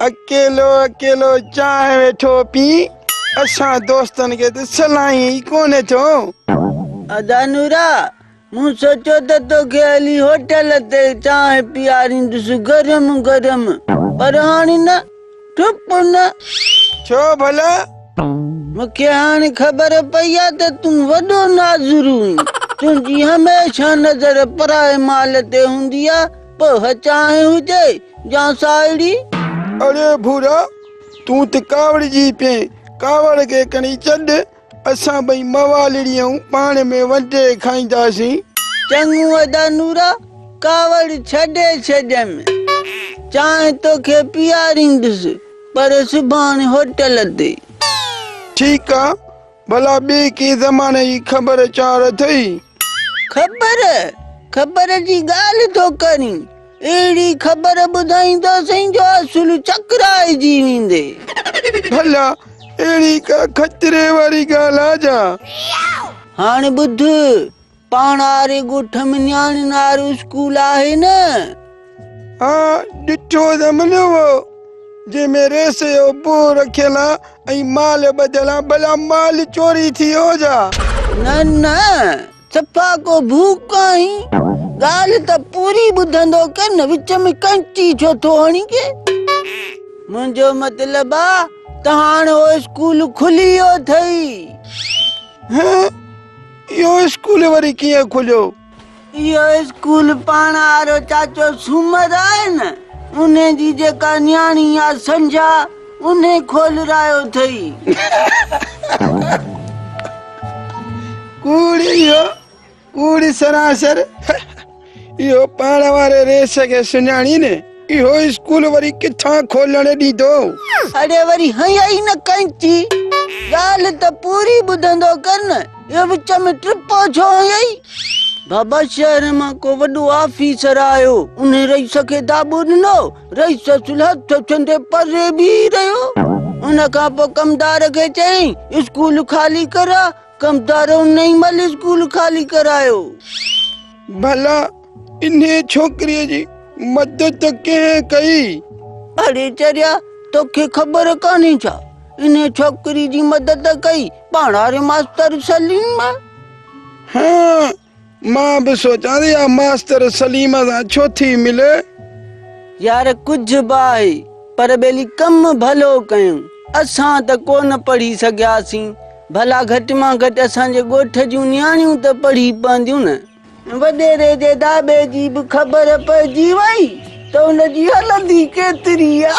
اڪيلو اڪيلو چانهه ويٺو پين، اسان دوستن کي ته صلاحين ئي ڪونه ٿو. ادا نورا، مون سوچيو ته توکي هلي هوٽل تي چانهه پياريندس گرم گرم، پر هاڻي نه، ٺپ نه. ڇو ڀلا؟ مون کي هاڻي خبر پئي آ ته تون وڏو ناظرو آهين. تنهنجي هميشه نظر پرائي مال تي هوندي آ، پوء چانهه هجي يا ساهيڙي. اڙي ڀورا، تون ته ڪاوڙجي پئين، ڪاوڙ کي کڻي ڇڏ، اسان ٻئي موالڙيون پاڻ ۾ ونڊي کائينداسين. چڱو ادا نورا، ڪاوڙ ڇڏي ڇڏيم. چانهه توکي پياريندس، پر سڀاڻي هوٽل تي. ٺيڪ آ، ڀلا ٻي ڪنهن زماني جي خبر چار اٿئي؟ خبر؟ خبر جي ڳالهه ٿو ڪرين؟ اهڙي خبر ٻڌائيندوسين جو اصل چڪرائجي ويندي. ڀلا اهڙي ڪا خطري واري ڳالهه آ ڇا؟ هاڻ ٻڌ، پاڻ واري ڳوٺ ۾ نياڻين وارو اسڪول آهي نه؟ ها ڏٺو اٿم نه اهو، جنهن ۾ ريس جو بوهه رکيل آ ۽ مال ٻڌل آ، ڀلا مال چوري ٿي ويو ڇا؟ نه نه، صفا ڪو ڀوڪ آهين، ڳالهه ته پوري ٻڌندو ڪر نه، وچ ۾ ڪنچي ڇو ٿو هڻين ڪي؟ منهنجو مطلب آ ته هاڻ اهو اسڪول کلي ويو اٿئي. هه، اهو اسڪول وري ڪيئن کليو؟ اهو اسڪول پاڻ وارو چاچو سومر آهي نه، انهي جي جيڪا نياڻي آ سنجها، انهي کولرايو اٿئي. ڪوڙ اهو، ڪوڙ سراسر. اهو پاڻ واري ريس کي سڃاڻي نه، اهو اسڪول وري ڪٿان کولڻ ڏيندو؟ اڙي وري هنيائي نه ڪئنچي، ڳالهه ته پوري ٻڌندو ڪر نه، اهو وچ ۾ ٽپو ڇو هنيائي؟ بابا شهر مان ڪو وڏو آفيسر آيو، انهي رئيس کي داٻو ڏنو، رئيس اصل هٿ ڇنڊي پري بيهي رهيو. ان کان پوء ڪمدار کي چيائين، اسڪول خالي ڪراء. ڪمدار انهي مهل اسڪول خالي ڪرايو. ڀلا انهي ڇوڪريء جي مدد ڪنهن ڪئي؟ اڙي چريا، توکي خبر ڪانهي ڇا؟ انهي ڇوڪري جي مدد ڪئي پاڻ واري ماستر سليم. ها، مان به سوچان ته اها ماستر سليم سان ڇو ٿي ملي؟ يار ڪجهه به آهي، پر ٻيلي ڪم ڀلو ڪيائون. اسان ته ڪونه پڙهي سگهياسين. ڀلا گهٽ مان گهٽ اسان جي ڳوٺ جون نياڻيون ته پڙهي پونديون نه. وڏيري جي داٻي جي به خبر پئجي وئي ته ان جي هلندي ڪيتري آ.